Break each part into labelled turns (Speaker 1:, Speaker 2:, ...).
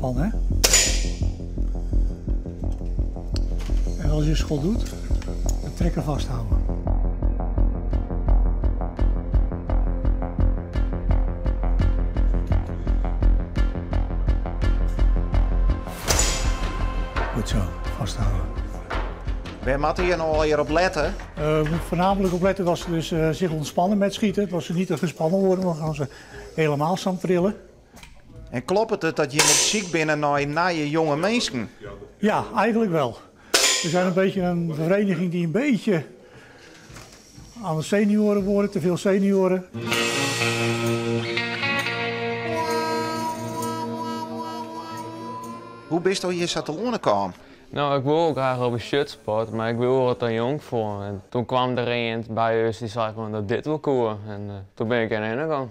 Speaker 1: Ontspannen, hè? En als je een schot doet, de trekker vasthouden. Goed zo, vasthouden.
Speaker 2: Wêr moatte je no allegear op lette?
Speaker 1: Uh, moet voornamelijk op letten dat ze dus, zich ontspannen met schieten. Dat ze niet te gespannen worden, want dan gaan ze helemaal staan trillen.
Speaker 2: En kloppet it dat jim op syk binne nei nije jonge minsken?
Speaker 1: Ja, eigenlijk wel. We zijn een beetje een vereniging die een beetje aan de senioren worden, te veel senioren.
Speaker 2: Hoe bisto hjir sa telâne kaam?
Speaker 3: No, ik woe wol graach op in sjutsport, mar ik wie oeral te jong foar. En toen kwam der ien by ús dy sei fan dat dit wol koe en toen bin ik derhinne gong.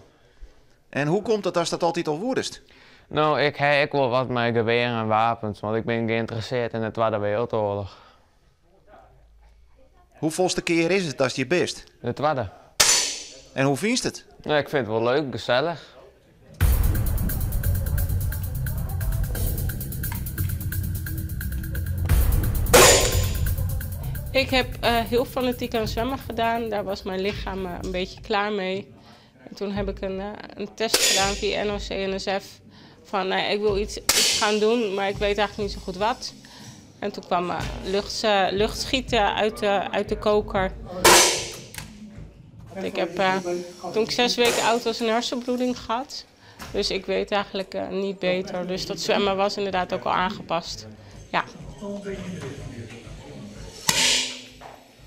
Speaker 2: En hoe komt it datst dat altyd al woedest?
Speaker 3: No, ik ha ek wol wat mei gewearen en wapens, want ik bin geïnteresseerd yn de Twadde Wereldoarloch.
Speaker 2: Hoefolste kear is it datst hjir bist?
Speaker 3: De twadde.
Speaker 2: En hoe fynst it?
Speaker 3: No, ik fyn it wol leuk, gesellich.
Speaker 4: Ik heb heel fanatiek aan zwemmen gedaan. Daar was mijn lichaam een beetje klaar mee. En toen heb ik een, een test gedaan via NOC-NSF. Van, nou ja, ik wil iets, iets gaan doen, maar ik weet eigenlijk niet zo goed wat. En toen kwam lucht, luchtschieten uit de koker. Ik heb toen ik 6 weken oud was een hersenbloeding gehad. Dus ik weet eigenlijk niet beter. Dus dat zwemmen was inderdaad ook al aangepast. Ja.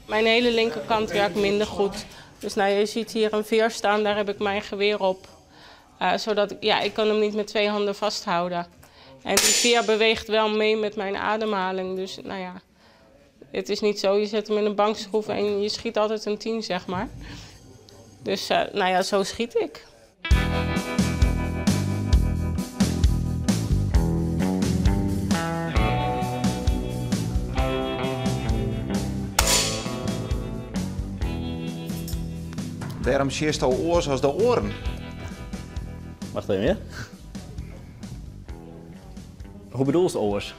Speaker 4: Mijn hele linkerkant werkt minder goed. Dus nou, je ziet hier een veer staan, daar heb ik mijn geweer op. Zodat ja, ik kan hem niet met twee handen vasthouden. En die veer beweegt wel mee met mijn ademhaling. Dus nou ja, het is niet zo, je zet hem in een bankschroef en je schiet altijd een 10, zeg maar. Dus nou ja, zo schiet ik.
Speaker 2: Wêrom sjitsto oars as de oaren?
Speaker 5: Wacht even, ja? Hoe bedoelst oars?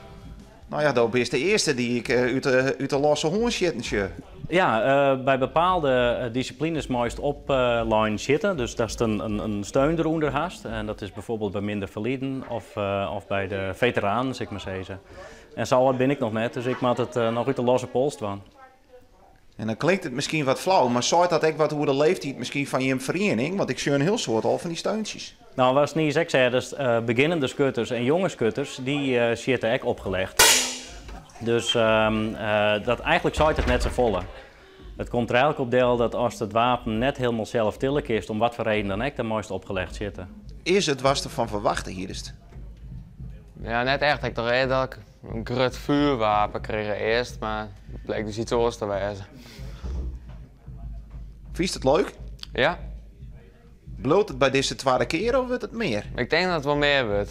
Speaker 2: No ja, do bist de earste dy't ik út de losse hân sjitten sjoch.
Speaker 5: Ja, by bepaalde disciplines meist oplein sitte. Dus datst in steun derûnder hast. En dat is bijvoorbeeld by minder faliden of by de feteranen, sil ik mar sizze. En sa âld bin ik noch net, dus ik moat it noch út de losse pols dwaan.
Speaker 2: En dan klinkt it miskien wat flau, mar seit dat ek wat oer de leeftiid miskien fan jim feriening? Want ik sjoch in hiel soad al fan dy steuntsjes.
Speaker 5: No, watst niis ek seidest, begjinnende skutters en jonge skutters, dy sitte ek opgelegd. Dus dat eigentlik seit it net safolle. It komt der eigentlik op del dat ast it wapen net hielendal sels tille kinst, om wat foar reden dan ek, dan meist opgelegd sitte.
Speaker 2: Is it watst derfan ferwachte hiest?
Speaker 3: Ja, net echt. Ik tocht earst dat ik in grut fjoerwapen krige earst, mar it bliek dus yts oars te wêzen.
Speaker 2: Fynst it leuk?
Speaker 3: Ja.
Speaker 2: Bliuwt it by dizze twadde kear of wurdt it mear?
Speaker 3: Ik tink dat it wol mear wurdt.